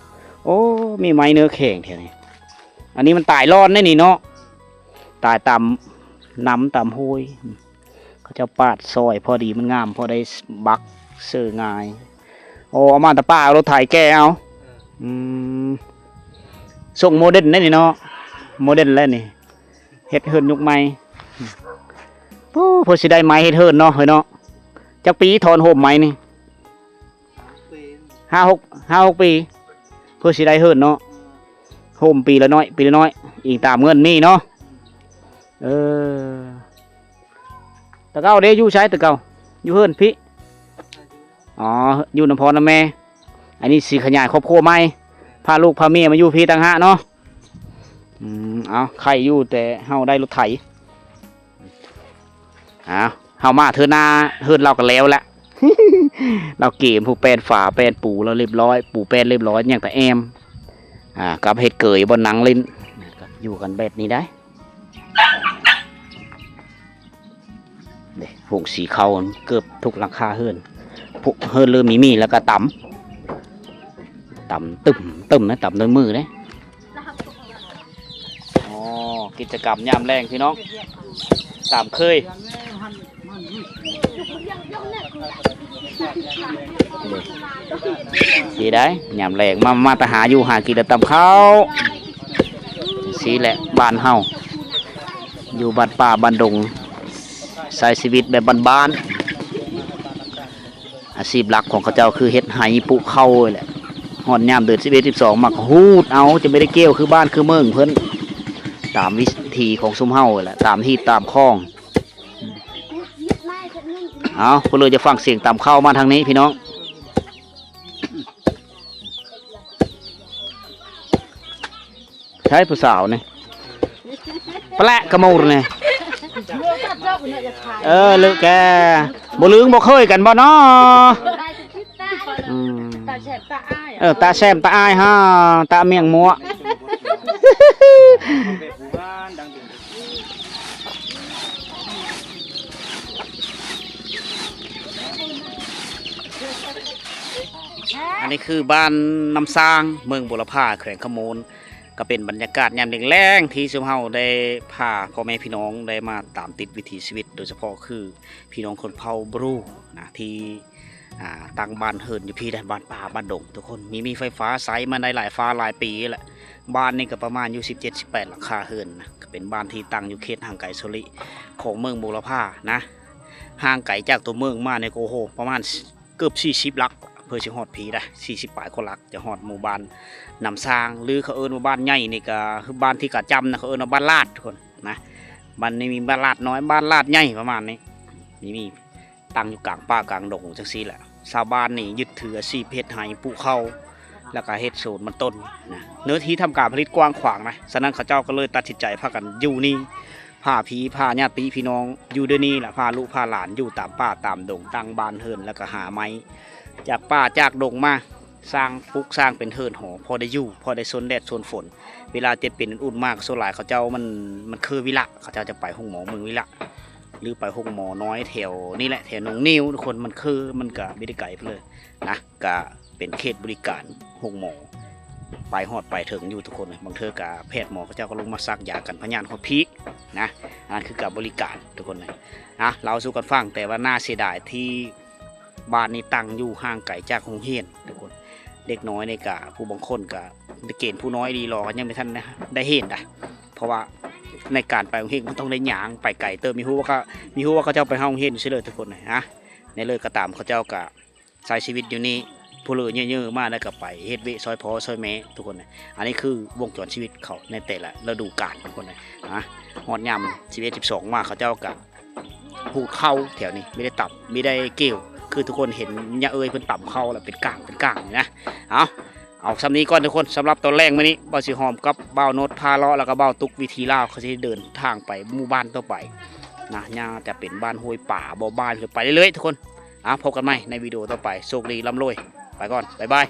ໂອ້ ມີໄມ້ເນື້ອແຂງແທ້ນີ້. ອັນນີ້ມັນຕາຍລ້ອນເດ້ນີ້ເນາະ ຕາຍຕາມນ້ຳຕາມຫ້ວຍ. ເຂົາເຈົ້າປາດຊອຍພໍດີມັນງາມ ພໍໄດ້ບັກເສີງ່າຍ. ໂອ້ ເອົາມາແຕ່ປ່າ ເອົາລົດໄຖແກ່ເອົາ. ອືມ ຊົງໂມເດີນເດ້ນີ້ເນາະ ໂມເດີນແລ້ວນີ້. ເຮັດເຮືອນຍຸກໃໝ່. ໂອ້ ເພື່ອຊິໄດ້ໄມ້ເຮັດເຮືອນເນາະ ເຮີ້ຍເນາະ. ຈັກປີຖອນໂຮມໄມ້ນີ້? ຫ້າຫົກ ຫ້າຫົກປີ ເພື່ອຊິໄດ້ເຮືອນເນາະ. ໂຮມປີລະໜ້ອຍ ປີລະໜ້ອຍ ອີງຕາມເງິນມີເນາະ. ເອີ ແຕ່ເກົ່າເດ້ ຢູ່ໃສແຕ່ເກົ່າ? ຢູ່ເຮືອນພີ້. ອໍ ຢູ່ນຳພໍ່ນຳແມ່. ອັນນີ້ຊິຂະຫຍາຍຄອບຄົວໃໝ່ ພາລູກພາເມຍມາຢູ່ພີ້ຕ່າງຫາກເນາະ. ອືມ ເອົາ ໄຄຢູ່ ແຕ່ເຮົາໄດ້ລົດໄຖ. ເອົາ ເຮົາມາເທື່ອໜ້າ ເຮືອນລາວກໍແລ້ວແຫຼະ. ລາວເກມ ຜູ້ແປ້ນຝາແປ້ນປູລາວຮຽບຮ້ອຍ ປູແປ້ນຮຽບຮ້ອຍ ຍັງແຕ່ແອ້ມ ອ່າ ກັບເຮັດເກີຍບ່ອນນັ່ງຫຼິ້ນ. ຢູ່ກັນແບບນີ້ໄດ໋. ເດ້ ໂຮງສີເຂົ້າເກືອບທຸກຫຼັງຄາເຮືອນ ພວກເຮືອນເລີ່ມມີໆ ແລ້ວກໍຕຳ ຕຳຕຶ້ມໆ ນະ ຕຳດ້ວຍມືເດ້. ອໍ ກິດຈະກຳຍາມແລງພີ່ນ້ອງ ຕາມເຄີຍ. ຊິໄດ້ຍາມແລງມາ ມາແຕ່ຫາຢູ່ຫາກິນ ແລ້ວຕຳເຂົ້າ. ຈັ່ງຊີ້ແຫຼະ ບ້ານເຮົາ ຢູ່ບ້ານປ່າບ້ານດົງ ໃຊ້ຊີວິດແບບບ້ານໆ. ອາຊີບຫຼັກຂອງເຂົາເຈົ້າຄືເຮັດໄຮ່ປູກເຂົ້ານີ້ແຫຼະ. ຮອດຍາມເດືອນສິບເອັດ ສິບສອງ ມາກໍຮູດເອົາ ຈະໄມ່ໄດ້ກ່ຽວຄືບ້ານຄືເມືອງເພິ່ນ ຕາມວິຖີຂອງຊຸມເຮົານີ້ແຫຼະ ຕາມຮີດຕາມຄອງ. ເອົາ ຜູ້ເລີຍຈະຟັງສຽງຕຳເຂົ້າມາທາງນີ້ພີ່ນ້ອງ. ໃສຜູ້ສາວນີ້ ປະແລະກະມູນນີ້. ເອີ ເລີກແກ ບໍ່ລຶງບໍ່ເຄີຍກັນບໍ່ນໍ? ອືມ ເອີ ຕາແຊມຕາອາຍຫາ ຕາມຽງມົວ. ອັນນີ້ຄືບ້ານນ້ຳຊາງ ເມືອງບົວລະພາ ແຂວງຄຳມ່ວນ. ກໍເປັນບັນຍາກາດຍາມແລງໆ ທີ່ຊຸມເຮົາໄດ້ພາພໍ່ແມ່ພີ່ນ້ອງໄດ້ມາຕາມຕິດວິຖີຊີວິດ ໂດຍສະເພາະຄືພີ່ນ້ອງຊົນເຜົ່າບຣູ ນະ ທີ່ ອ່າ ຕັ້ງບ້ານເຮືອນຢູ່ພີ້ແຫຼະ ບ້ານປ່າບ້ານດົງ ທຸກຄົນ. ມີ ມີໄຟຟ້າໃຊ້ມາໄດ້ຫຼາຍຟ້າຫຼາຍປີແລ້ວ. ບ້ານນີ້ກໍປະມານຢູ່ສິບເຈັດ ສິບແປດຫຼັງຄາເຮືອນນະ ກໍເປັນບ້ານທີ່ຕັ້ງຢູ່ເຂດຫ່າງໄກໂຊລິຂອງເມືອງບົວລະພານະ. ຫ່າງໄກຈາກຕົວເມືອງມານີ້ກໍ ໂອ້ໂຫ ປະມານ ເກືອບສີ່ສິບຫຼັກ ເພື່ອຊິຮອດພີໄດ໋ ສີ່ສິບປາຍກວ່າຫຼັກ ຈະຮອດໝູ່ບ້ານນ້ຳຊາງ ຫຼື ເຂົາເອີ້ນວ່າບ້ານໃຫຍ່ນີ້ ກະຄືບ້ານທີ່ກະຈຳນະ ເຂົາເອີ້ນວ່າບ້ານລາດ ທຸກຄົນນະ. ບ້ານນີ້ມີບ້ານລາດນ້ອຍ ບ້ານລາດໃຫຍ່ ປະມານນີ້. ນີ້ ນີ້ຕັ້ງຢູ່ກາງປ່າກາງດົງຈັ່ງຊີ້ແຫຼະ. ຊາວບ້ານນີ້ຍຶດຖືອາຊີບເຮັດໄຮ່ປູກເຂົ້າ ແລ້ວກະເຮັດສວນມັນຕົ້ນນະ. ເນື້ອທີ່ທຳການຜະລິດກວ້າງຂວາງນະ, ສະນັ້ນເຂົາເຈົ້າກໍເລີຍຕັດສິນໃຈພາກັນຢູ່ນີ້ ພາພີ່ພາຍາດຕິພີ່ນ້ອງຢູ່ດຽວນີ້ລະ ພາລູກພາຫຼານຢູ່ຕາມປ່າຕາມດົງ ຕັ້ງບ້ານເຮືອນ ແລ້ວກໍຫາໄມ້ຈາກປ່າຈາກດົງມາສ້າງ ປຸກສ້າງເປັນເຮືອນຫໍ ພໍໄດ້ຢູ່ ພໍໄດ້ຊົນແດດຊົນຝົນ. ເວລາເຈັບເປັນອຸ່ນມາ ສ່ວນຫຼາຍເຂົາເຈົ້າມັນ ມັນຄືວິລະ ເຂົາເຈົ້າຈະໄປໂຮງໝໍເມືອງວິລະ ຫຼື ໄປໂຮງໝໍນ້ອຍແຖວນີ້ແຫຼະ ແຖວໜອງງິ້ວ ທຸກຄົນ ມັນຄື ມັນກະບໍ່ໄດ້ໄກເພິ່ນເລີຍນະ. ກະເປັນເຂດບໍລິການໂຮງໝໍ ໄປຮອດໄປເຖິງຢູ່ທຸກຄົນ. ບາງເທື່ອກະແພດໝໍເຂົາເຈົ້າກໍລົງມາສັກຢາກັນພະຍາດຮອດພີກນະ. ອັນນັ້ນຄືການບໍລິການທຸກຄົນນະ. ອ່ະ ເລົ່າສູ່ກັນຟັງ ແຕ່ວ່າໜ້າເສຍດາຍທີ່ບ້ານນີ້ຕັ້ງຢູ່ຫ່າງໄກຈາກໂຮງຮຽນທຸກຄົນ. ເດັກນ້ອຍນີ້ກະ ຜູ້ບາງຄົນກະ ເກນຜູ້ນ້ອຍດີລໍ ຍັງບໍ່ທັນໄດ້ຮຽນດະ ເພາະວ່າໃນການໄປໂຮງຮຽນມັນຕ້ອງໄດ້ຍ່າງໄປໄກເຕີບ. ມີຮູ້ວ່າເຂົາ ມີຮູ້ວ່າເຂົາເຈົ້າໄປເຂົ້າໂຮງຮຽນຢູ່ໃສເລີຍທຸກຄົນນະ. ແນວເລີຍກໍຕາມ ເຂົາເຈົ້າກະ ໃຊ້ຊີວິດຢູ່ນີ້ ຜູ້ເລີເຍີໆມາແລ້ວກໍໄປເຮັດວຽກຊ່ອຍພໍ່ຊ່ອຍແມ່ທຸກຄົນນະ. ອັນນີ້ຄືວົງຈອນຊີວິດເຂົາໃນແຕ່ລະລະດູການທຸກຄົນນະ. ຮອດຍາມສິບເອັດ ສິບສອງມາ ເຂົາເຈົ້າກະ ຂູດເຂົ້າແຖວນີ້ ມີໄດ້ຕຳ ມີໄດ້ກ່ຽວ ຄືທຸກຄົນເຫັນຍາເອີຍເພິ່ນຕຳເຂົ້າແລ້ວເປັນກ້າງ ເປັນກ້າງນີ້ນະ. ເອົາ ເອົາສ່ຳນີ້ກ່ອນທຸກຄົນ ສຳລັບຕອນແລງມື້ນີ້ ບ່າວສີຫອມກັບບ່າວໂນດພາເລາະ ແລ້ວກໍບ່າວຕຸກວິຖີລາວ ເຂົາຊິເດີນທາງໄປໝູ່ບ້ານຕໍ່ໄປນະ ຍ່າງຈະເປັນບ້ານຫ້ວຍປາບໍ່ ບ້ານໄປເລື້ອຍໆທຸກຄົນ. ເອົາ ພົບກັນໃໝ່ໃນວິດີໂອຕໍ່ໄປ. ໂຊກດີ ລ່ຳລວຍ ໄປກ່ອນ ບາຍບາຍ.